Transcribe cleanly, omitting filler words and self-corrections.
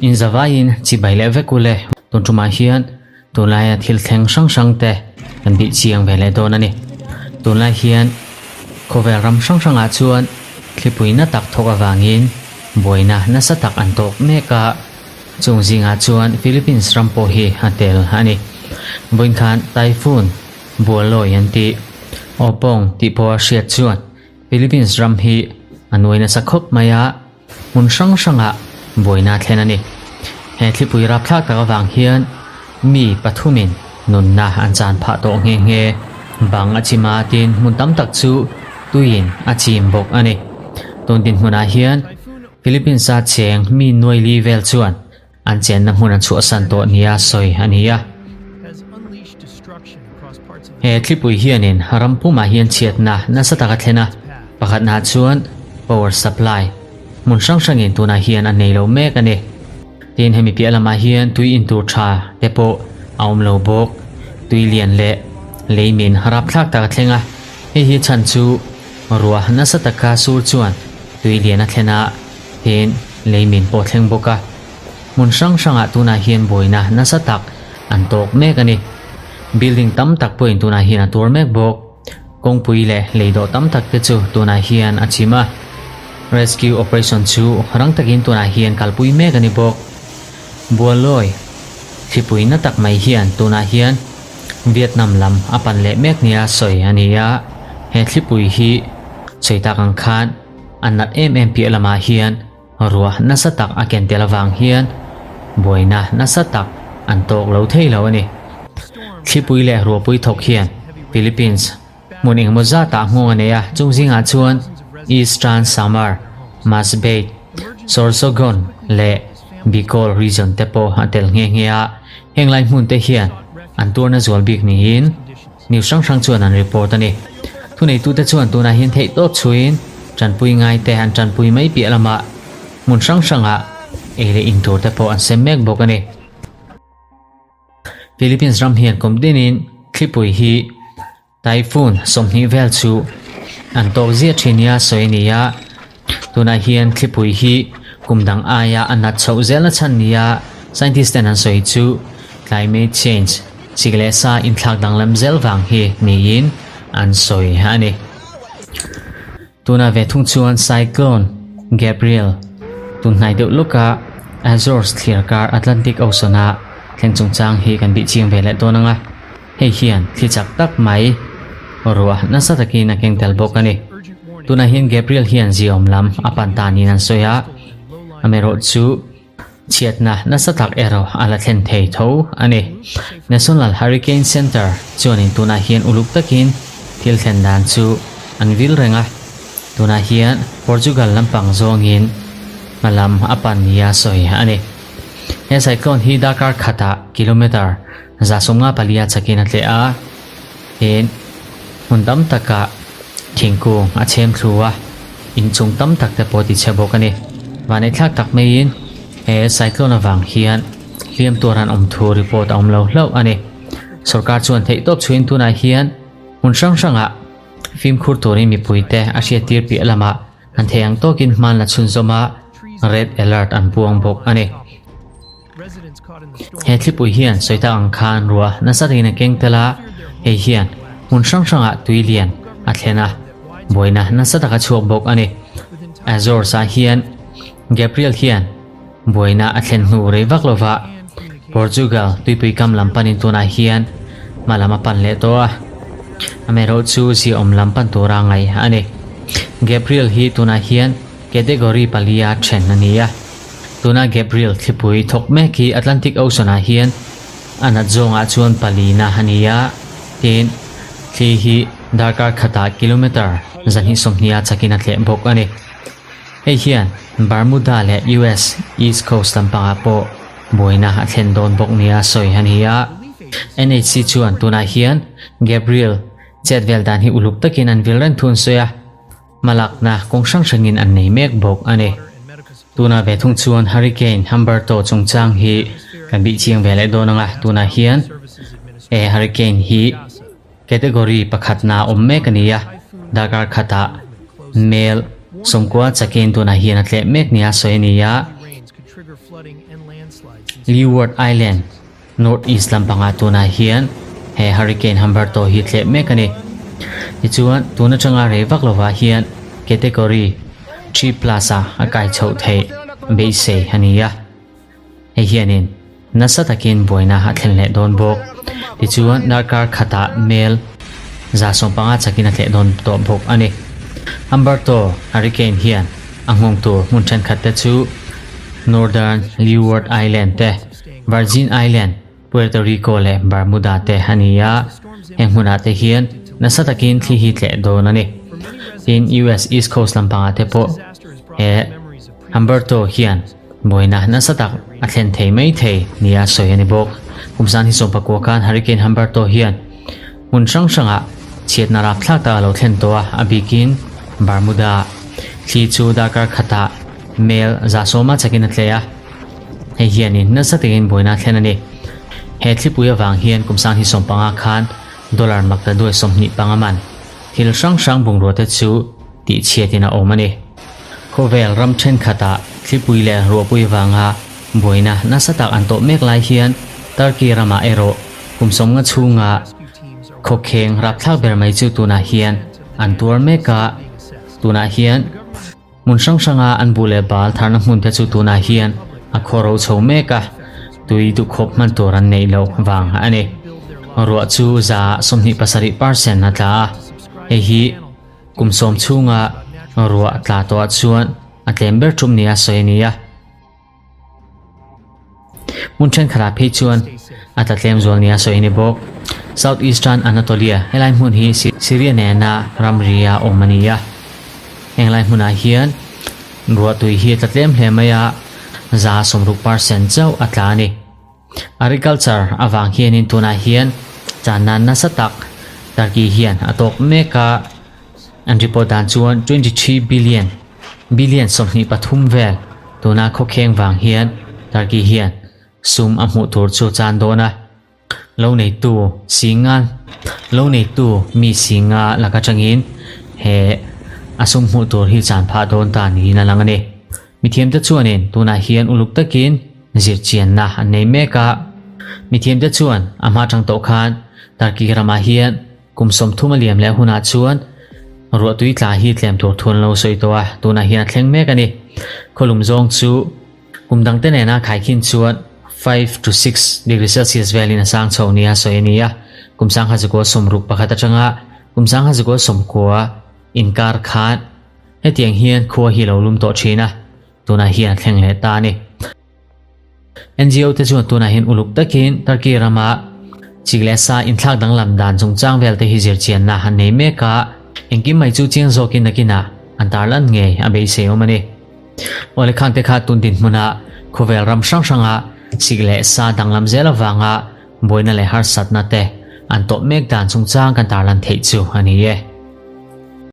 Inzavaiin chibai leh vek ule tun tumah hian tunlaia thil thleng hrang hrang te kan bih chiang ve leh dawn a ni. Tunlai hian khawvel ram hrang hrangah chuan thlipui na tak thawk avangin buaina nasa tak an tawk mek a, chung zingah chuan Philippines ram pawh hi a tel a ni. Vawiin khan Typhoon Bualawi an tih, Opong tih pawha hriat chuan Philippines ram hi a nuai nasa khawp mai a, hmun hrang hrangah buaina a thlen a ni. He thlipui rapthlak tak avang hian mi pathumin nunna an chan phah tawh nghe nghe. Bang a chim a tin hmun tam tak chu tuiin a chim bawk a ni. Tun dinhmunah hian Philippines-a cheng mi nuai li vel chuan An chenna hmun an chhuahsan tawh nia sawi a ni a. He thlipui hianin ram pumah hian chhiatna nasa tak a thlen a, pakhatnaah chuan power supply hmun hrang hrangin tunah hian a nei lo mek a ni. Tin, hemi piah lamah hian tui in tur tha te pawh a awm lo bawk. Tui lian leh leimin rapthlak tak a thleng a, hei hi chhan chu ruah nasa taka sur chuan tui lian a thlen a, Tin, leimin pawh thleng bawk a, hmun hrang hrangah tunah hian buaina nasa tak an tawk mek a ni. Building tam tak pawhin tunah hian a tuar mek bawk. Kawngpui leh leidawh tam tak te chu tunah hian a chim a. Rescue operation chu rang takin tunah hian kalpui mek a ni bawk. Bualawi thlipui na tak mai hian tunah hian Vietnam lam a pan leh mek nia sawi a ni a, he thlipui hi sawi tak ang khan A nat em em piah lamah hian ruah nasa tak a ken tel avang hian buaina nasa tak an tawk lo thei lo a ni. Thlipui leh ruahpui thawk hian Philippines hmun engemaw zatah nghawng a nei a, chung zingah chuan Eastern Samar, Masbate, Sorsogon leh Bicol region te pawh a tel nghe nghe a, heng lai hmun te hian an tuarna zual bik niin News hrang hrang chuan an report a ni. Thuneitute chuan tunah hian theih tawp chhuiin tanpui ngaite an tanpui mai piah lamah hmun hrang hrangah ei leh in tur te pawh an sem mek bawk a ni. Philippines ram hian kum dinin thlipui hi typhoon 20 vel chu an tawk ziah thin nia sawi a ni a, tunah hian thlipui hi kum dang aia a nat chhoh zelna chhan nia scientist ten an sawi chu climate change Sik leh sa inthlak danglam zel vang hi niin an sawi a ni. Tuna ve thung chuan Cyclone Gabrielle tun hnai deuh lawka Azores thlir kar Atlantic Ocean-a thleng chungchang hi kan bih chiang ve leh dawn ang a, hei hian thli chak tak mai ruah nasa takin a keng tel bawk a ni. Tunah hian Gabrielle hian ziaawm lam a pan ta niin an sawi a, amaherawhchu Chhiatna nasa tak erawh a la thlen thei tho a ni. National Hurricane Center chuanin tunah hian uluk takin thil thlen dan chu an vil reng a, tunah hian Portugal lampang zawngin hma lam a pan nia sawi a ni. He cyclone hi darkar khatah kilometre 154 chakin a tleh a, tin hmun tam takah thingkung a chhem thlu a, inchung tam tak te pawh tichhe bawk a ni. Vaneihthlak tak maiin he cyclone avang hian hliam tuar an awm thu report a awm lo hlauh a ni. Sorkar chuan theihtawp chhuiin tunah hian hmun hrang hrangah fimkhur turin mipuite a hriattir piah lamah an thei ang tawkin hman la chhunzawm a, red alert an puang bawk a ni. He thlipui hian sawi tak ang khan ruah nasa takin a keng tel a, hei hian hmun hrang hrangah tui lian a thlen a, buaina nasa tak a chhuak bawk a ni. Azores-ah hian Gabriel hian buaina a thlen hnu rei vak lova Portugal tuipui kam lam panin tunah hian hma lam a pan leh tawh a, amaherawhchu ziaawm lam pan tura ngaih a ni. Gabriel hi tunah hian category palia then a ni a. Tuna Gabriel thlipui thawk mek hi Atlantic Ocean-ah hian a nat zawngah chuan palina a ni a, tin, thli hi darkar khatah kilometre 220 a chakin a tleh bawk a ni. Hei hian Bermuda leh US East Coast lampangah pawh buaina a thlen dawn bawk nia sawi a ni a. NHC chuan tunah hian Gabriel chet vel dan hi uluk takin an vil reng thu an sawi a. Hmalakna kawng hrang hrangin an nei mek bawk a ni. Tunah ve thung chuan Hurricane Humberto chungchang hi kan bih chiang ve leh dawn ang a, tunah hian he hurricane hi category pakhatna awm mek a ni a, darkar khatah mel. Sawmkua chakin tunah hian a tleh mek nia sawi a ni a. Leeward Island, North East lampangah tunah hian he Hurricane Humberto hi tleh mek a ni. Tichuan, tun atanga rei vak lovah hian Category 3 plus ah a kai chhoh theih beisei a ni a. Hei hianin nasa takin buaina a thlen leh dawn bawk. Tichuan darkar khatah mel 150 chakin a tleh dawn tawh bawk a ni. Humberto Hurricane hian a nghawng tur hmun thenkhat te chu Northern Leeward Island te, Virgin Island, Puerto Rico leh Bermuda te a ni a. Heng hmunah te hian nasa takin thli hi tleh dawn a ni. Tin, US East Coast lampangah te pawh he Humberto hian Buaina nasa tak a thlen thei mai thei nia sawi a ni bawk. Kum san hi sawmpakua khan Hurricane Humberto hian hmun hrang hrangah chhiatna rapthlak tak a lo thlen tawh a, a bikin Bermuda thli chu darkar khatah mel 110 chakin a tleh a, hei hianin nasa takin buaina a thlen a ni. He thlipui avang hian kum sang hi 15 khan dollar maktaduai 25 man thil hrang hrang bungrua te chu tihchhiatin a awm a ni. Khawvel ram thenkhatah thlipui leh ruahpui vanga buaina nasa tak an tawh mek lai hian Turkey ramah erawh kum 50 chhunga khawkheng rapthlak ber mai chu tunah hian an tuar mek a. Tunah hian hmun hrang hranga an buh leh bal tharna hmun te chu tunah hian a khaw ro chho mek a, tui duhkhawp hman tur an neih loh vang a ni. Ruah chu 27% a tla a, hei hi Kum 10 chhunga ruah tla tawhah chuan a tlem ber tum nia sawi a ni a. Hmun thenkhatah phei chuan a tla tlem zual nia sawi a ni bawk. South Eastern Anatolia, helai hmun hi Syria nena ramria awm a ni a. Heng lai hmunah hian ruah tui hi a tla tlem hle mai a, 60% chauh a tla a ni. Agriculture avang hianin tunah hian channa nasa tak Turkey hian a tawk mek a, an report dan chuan 23 billion, billion 23 vel tuna khawkheng vang hian Turkey hian sum a hmuh tur chu chan dawn a. Lo neitu singa lo neitu mi singa laka tangin he a sum hmuh tur hi chan phah dawn ta niin a lang a ni. Mithiamte chuanin tunah hian uluk takin zirchianna an nei mek a. Mithiamte chuan a hma tang tawh khan Turkey ramah hian kum 30 a liam leh hunah chuan ruahtui tla hi tlem tur thu an lo sawi tawh a, tunah hian a thleng mek a ni. Khawlum zawng chu kum dangte nena khaikhin chuan 5 to 6 degree Celsius velin a sang chho nia sawi a ni a, kum 1961 atanga kum 1990 inkar khan Hetiang hian khua hi lo lum tawh thin a, tunah hian a thleng leh ta a ni. NGO te chuan tunah hian uluk takin Turkey rama chik leh sa inthlak danglam dan chungchang vel te hi zirchianna an nei mek a, engkim mai chu chiang zawkin nakinah an tarlan ngei a beisei awm a ni. Awle khangte kha tun dinhmuna khawvel ram hrang hranga chik leh sa danglam zel avanga buaina leh harsatna te an tawh mek dan chungchang kan tarlan theih chu a ni e.